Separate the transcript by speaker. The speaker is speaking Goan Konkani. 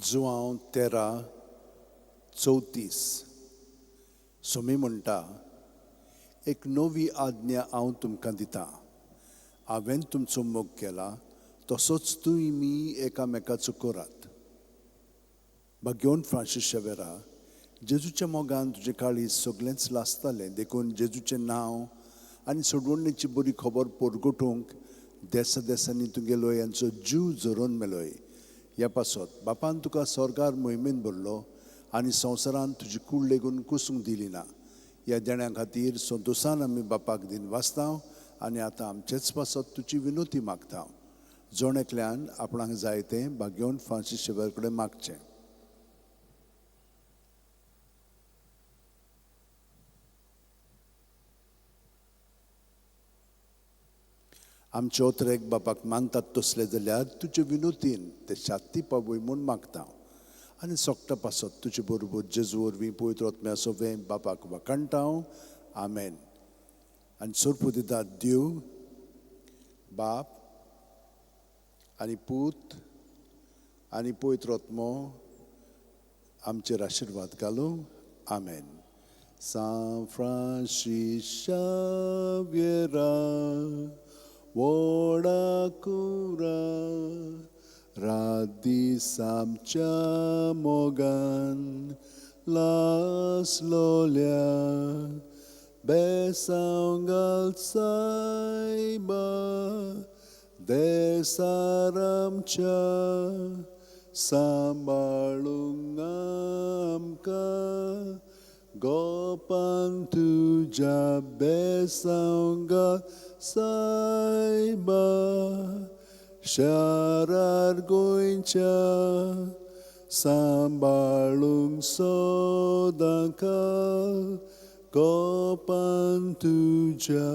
Speaker 1: जुआंव 13:34 सोमी म्हणटा, एक नवी आज्ञा हांव तुमकां दितां, हांवें तुमचो मोग केला तसोच तुमी एकामेकाचो करात. भाग्योन फ्रांसीस शेवेरा, जेजूच्या मोगान तुजें काळीज सगळेंच लासतालें, देखून जेजूचें नांव आनी सोडवणेची बरी खबर परगटूंक देसा देसांनी तुगेलो यांचो जीव झरोवन मेलोय. ह्या पासत बापान तुका स्वर्गार मोहिमेन भरलो आनी संवसारान तुजी कूड लेगून कुसूंक दिली ना. ह्या देण्या खातीर संतोशान आमी बापाक दिन वाचता आनी आतां आमचेच पासत तुजी विनोती मागता. जण एकल्यान आपणाक जाय तें भाग्योन फ्रांसीस शेवर कडेन मागचें. आमचे ओतरेक बापाक मानतात तसले जाल्यार तुजे विनोतीन ते शाती पावय म्हूण मागता आनी सोकटा पासत तुजे बरोबर जेजू वरवीं पवित्र आत्म्या सोवें बापाक वाखाणटा. आमेन. आनी सोरपू दिता देव बाप आनी पूत आनी पवित्र आत्मो आमचेर आशिर्वाद घालूं. आमेन. सांत फ्रांसीस शाव्येरा व्हडा कुरा रात दीस आमच्या मोगान लासलोल्या बेसांव घाल सायबा देसार आमच्या सांबाळूंक आमकां गोपान तुज्या बेसांव घाल सायबा शारार गोंयच्या सांबाळूंक सदांकाळ गोपान तुज्या.